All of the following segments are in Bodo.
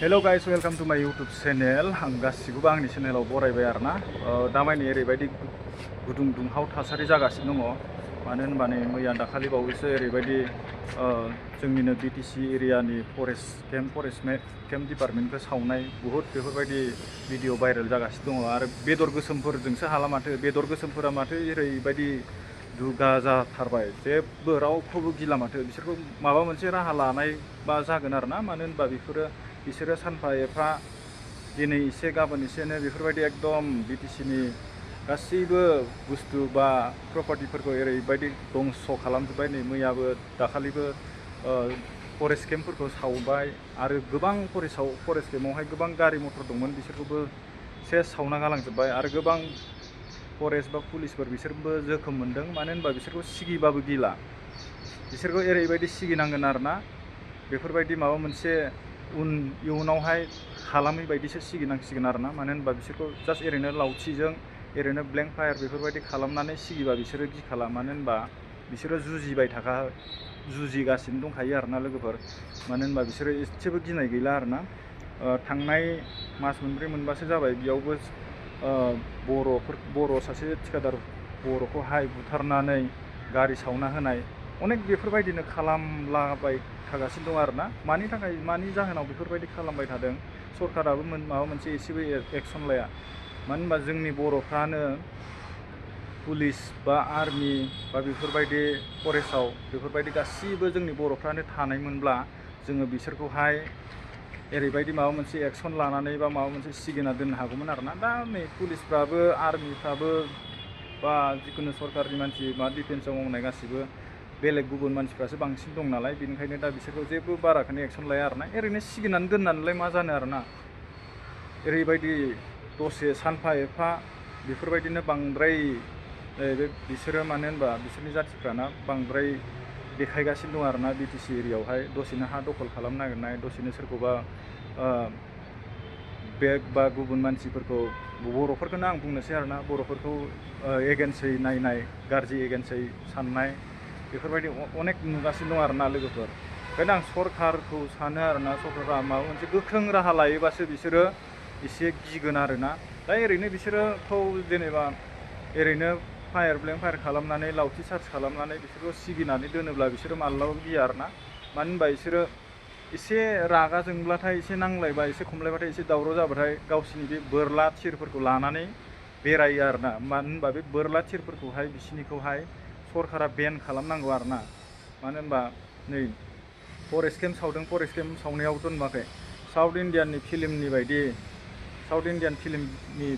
हेलो गाइस, वेलकम टू माय यूट्यूब चैनल। आं गासिखौबो आंनि चैनेलाव बरायबाय आरोना। दामानि ओरैबायदि गुदुं दुंहाव थासारि जागासिनो दङ। मानो होनबा नै मैया दाखालि बावैसो ओरैबायदि जोंनिनो बिटिसि एरियानि फरेस्ट केम्प डिपार्टमेन्टखौ सावनाय बुहुत बेफोरबायदि भिडिअ भाइरेल जागासिनो दङ। आरो बेदर गोसोमफोरजोंसो हाला माथो, बेदर गोसोमफोरा माथो ओरैबायदि दुगा जाथारबाय, जेबो रावखौबो गिला माथो। बिसोरखौ माबा मोनसे राहा लानाय बा जागोन आरोना। मानो होनबा बिसोरो सानफा एफा दिनै एसे गाबोन एसेनो बेफोरबायदि एकदम बिटिसिनि गासैबो बुस्थु बा प्रपार्टिफोरखौ ओरैबायदि दंस' खालामजोब्बाय। नै मैयाबो दाखालिबो फरेस्ट केम्पफोरखौ सावबाय। आरो गोबां फरेस्ट केम्पआवहाय गोबां गारि मटर दंमोन, बिसोरखौबो सेस सावना गालांजोब्बाय। आरो गोबां फरेस्ट बा पुलिसफोर बिसोरबो जोखोम मोनदों। मानो होनबा बिसोरखौ सिगिबाबो गिला, बिसोरखौ ओरैबायदि सिगिनांगोन आरोना। बेफोरबायदि माबा मोनसे इयुनावहाय खालामै बायदिसो सिगिनांसिगोन आरोना। मानो होनबा बिसोरखौ जास्ट ओरैनो लावथिजों ओरैनो ब्लेंक फायार बेफोरबायदि खालामनानै सिगिबा बिसोरो गिखाला। मानो होनबा बिसोरो जुजिगासिनो दंखायो आरोना लोगोफोर। मानो होनबा बिसोरो एसेबो गिनाय गैला आरोना। थांनाय मास मोनब्रै मोनबासो जाबाय, बेयावबो बर' सासे थिखादार बर'खौहाय बुथारनानै गारि सावना होनाय अनेक बेफोरबायदिनो खालामलाबाय थागासिनो दं आरोना। मानि जाहोनाव बेफोरबायदि खालामबाय थादों, सरकाराबो माबा मोनसे एसेबो एक्सन लाया। मानो होनबा जोंनि बर'फ्रानो पुलिस बा आर्मि बा बेफोरबायदि फरेस्टआव बेफोरबायदि गासिबो जोंनि बर'फ्रानो थानायमोनब्ला जोङो बिसोरखौहाय ओरैबायदि माबा मोनसे एक्सन लानानै बा माबा मोनसे सिगिना दोननो हागौमोन आरोना। दा नै पुलिसफ्राबो आर्मिफ्राबो बा जिखुनु सरकारनि मानसि बा डिफेन्सआव मावनाय गासिबो बेलेग गुबुन मानसिफ्रासो बांसिन दं नालाय, बेनिखायनो दा बिसोरखौ जेबो बाराखौनो एक्सन लाया आरोना। ओरैनो सिगिनानै दोननानैलाय मा जानो आरोना। ओरैबायदि दसे सानफा एफा बेफोरबायदिनो बांद्राय बिसोरो, मानो होनबा बिसोरनि जाथिफ्राना बांद्राय देखायगासिनो दं आरोना। बिटिसि एरियायावहाय दसेनो हा दखल खालामनो नागिरनाय, दसेनो सोरखौबा बेग बा गुबुन मानसिफोरखौ, बर'फोरखौनो आं बुंनोसै आरोना, बर'फोरखौ एगेन्सै नायनाय, गाज्रि एगेन्सै साननाय, बेफोरबायदि अनेक नुगासिनो दं आरोना लोगोफोर। ओंखायनो आं सरकारखौ सानो आरोना, सरकारा माबा मोनसे गोख्रों राहा लायोबासो बिसोरो एसे गिगोन आरोना। दा ओरैनो बिसोरोखौ जेनेबा ओरैनो ब्लेंक फायार खालामनानै लावथि चार्ज खालामनानै बिसोरखौ सिगिनानै दोनोब्ला बिसोरो माब्लाबाबो गिया आरोना। मानो होनबा बिसोरो एसे रागा जोंब्लाथाय, एसे नांलायबा, एसे खमलायबाथाय, एसे दावराव जाबाथाय गावसिनि बे बोरला थिरफोरखौ लानानै बेरायो आरोना। मानो होनबा बे बोरला थिरफोरखौहाय बिसिनिखौहाय सरकारा बेन खालामनांगौ आरोना। मानो होनबा नै फरेस्ट केम्प सावदों, फरेस्ट केम्प सावनायावथ' नुवाखै साउथ इण्डियान फिल्मनि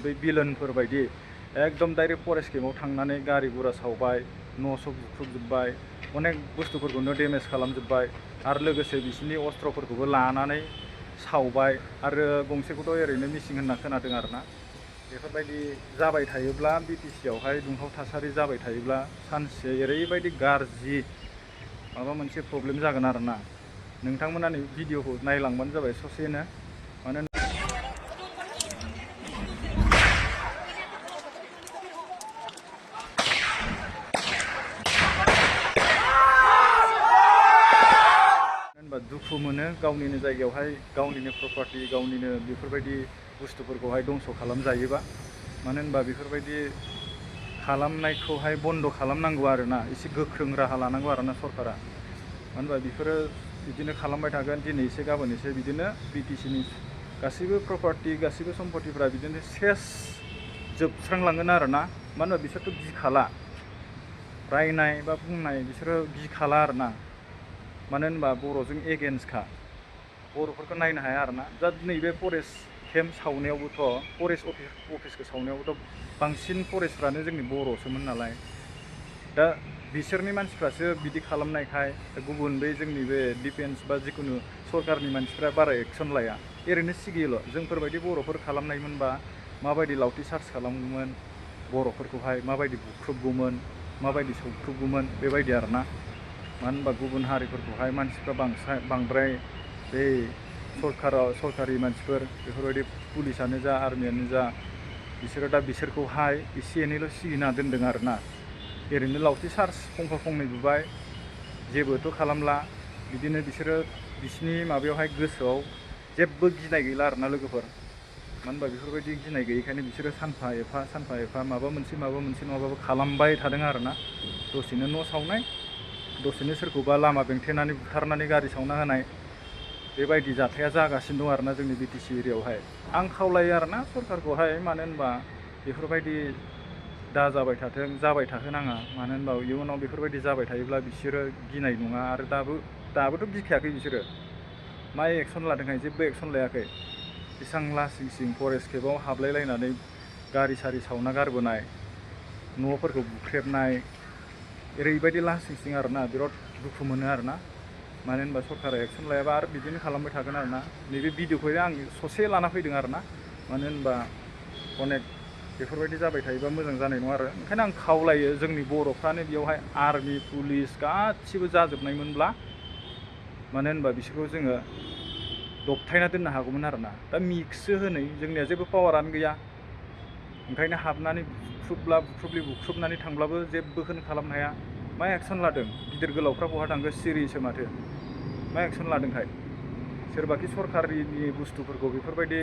बै भिलेनफोर बायदि एकदम डाइरेक्ट फरेस्ट केम्पआव थांनानै गारि गुरा सावबाय, न'स' बुख्रुबजोब्बाय, अनेक बुस्थुफोरखौनो डेमेज खालामजोब्बाय। आरो लोगोसे बिसोरनि अस्त्रफोरखौबो लानानै सावबाय। आरो गंसेखौथ' ओरैनो मिसिं होनना खोनादों आरोना। बेफोरबायदि जाबाय थायोब्ला, बिटिसियावहाय दुंहाव थासारि जाबाय थायोब्ला सानसे ओरैबायदि गाज्रि माबा मोनसे प्रब्लेम जागोन आरोना। नोंथांमोना नै भिडिअखौ नायलांबानो जाबाय ससेनो। मानो होनबा दुखु मोनो, गावनिनो जायगायावहाय गावनिनो प्रपार्टि, गावनिनो बेफोरबायदि बुस्थुफोरखौहाय दंस' खालामजायोबा। मानो होनबा बेफोरबायदि खालामनायखौहाय बन्द' खालामनांगौ आरोना। एसे गोख्रों राहा लानांगौ आरोना सरकारा। मानो होनबा बेफोरो बिदिनो खालामबाय थागोन, दिनै एसे गाबोन एसे बिदिनो बिटिसिनि गासैबो प्रपार्टि, गासैबो सम्पतिफ्रा बिदिनो सेस जोबस्रांलांगोन आरोना। मानो होनबा बिसोरथ' गिखाला, रायनाय बा बुंनाय बिसोरो गिखाला आरोना। मानो होनबा बर'जों एगेन्स्टखा, बर'फोरखौ नायनो हाया आरोना। दा नैबे फरेस्ट केम्प सावनायावबोथ', फरेस्ट अफिसखौ सावनायावबोथ' बांसिन फरेस्टफ्रानो जोंनि बर'सोमोन नालाय। दा बिसोरनि मानसिफ्रासो बिदि खालामनायखाय गुबुन बे जोंनि बे डिफेन्स बा जिखुनु सरकारनि मानसिफ्रा बारा एक्सन लाया, ओरैनो सिगियोल'। जोंफोरबायदि बर'फोर खालामनायमोनबा माबायदि लावथि चार्ज खालामगौमोन, बर'फोरखौहाय माबायदि बुख्रुबगौमोन, माबायदि सौख्रुबगौमोन, बेबायदि आरोना। मानो होनबा गुबुन हारिफोरखौहाय मानसिफ्रा बांद्राय बे सरकारि मानसिफोर, बेफोरबायदि पुलिसानो जा आर्मियानो जा, बिसोरो दा बिसोरखौहाय एसे एनैल' सिगिना दोनदों आरोना। ओरैनो लावथि चार्ज फंफा फंनै बुबाय, जेबोथ' खालामला। बिदिनो बिसोरो बिसिनि माबायावहाय गोसोआव जेबो गिनाय गैला आरोना लोगोफोर। मानो होनबा बेफोरबायदि गिनाय गैयैखायनो बिसोरो सानफा एफा माबा मोनसे नङाबाबो खालामबाय थादों आरोना। दसेनो न' सावनाय, दसेनो सोरखौबा लामा बेंथेनानै बुथारनानै गारि सावना होनाय, बेबायदि जाथाया जागासिनो दं आरोना जोंनि BTC एरियायावहाय। आं खावलायो आरोना सरकारखौहाय, मानो होनबा बेफोरबायदि दा जाबाय थाथों, जाबाय थाहोनाङा। मानो होनबा इयुनाव बेफोरबायदि जाबाय थायोब्ला बिसोरो गिनाय नङा, आरो दाबोथ' गिखायाखै बिसोरो। मा एक्सन लादोंहाय? जेबो एक्सन लायाखै। बेसां लासिं सिं फरेस्ट केम्पआव हाबलायलायनानै गारि सारि सावना गारबोनाय, न'फोरखौ बुख्रेबनाय, ओरैबायदि लासिं सिं आरोना, बिराद दुखु मोनो आरोना। मानो होनबा सरकारा एक्सन लायाबा आरो बिदिनो खालामबाय थागोन आरोना। नैबे भिडिअखौ आं ससे लाना फैदों आरोना। मानो होनबा अनेक बेफोरबायदि जाबाय थायोबा मोजां जानाय नङा आरो। ओंखायनो आं खावलायो जोंनि बर'फ्रानो बेयावहाय आर्मि पुलिस गासिबो जाजोबनायमोनब्ला, मानो होनबा बिसोरखौ जोङो दबथायना दोननो हागौमोन आरोना। दा मिक्ससो होनै, जोंनिया जेबो पावारानो गैया। ओंखायनो हाबनानै बुख्रुबनानै थांब्लाबो जेबोखौनो खालामनो हाया। मा एक्सन लादों? गिदिर गोलावफ्रा बहा थांखो? सिरिसो माथो। मा एक्सन लादोंखाय? सोरबाखि सरकारिनि बुस्थुफोरखौ बेफोरबायदि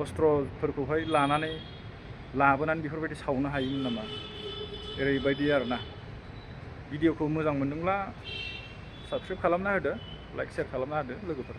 अस्त्रफोरखौहाय लाबोनानै बेफोरबायदि सावनो हायोमोन नामा? ओरैबायदि आरोना। भिडिअखौ मोजां मोनदोंब्ला साबस्क्राइब खालामना होदो, लाइक शेयार खालामना होदो लोगोफोर।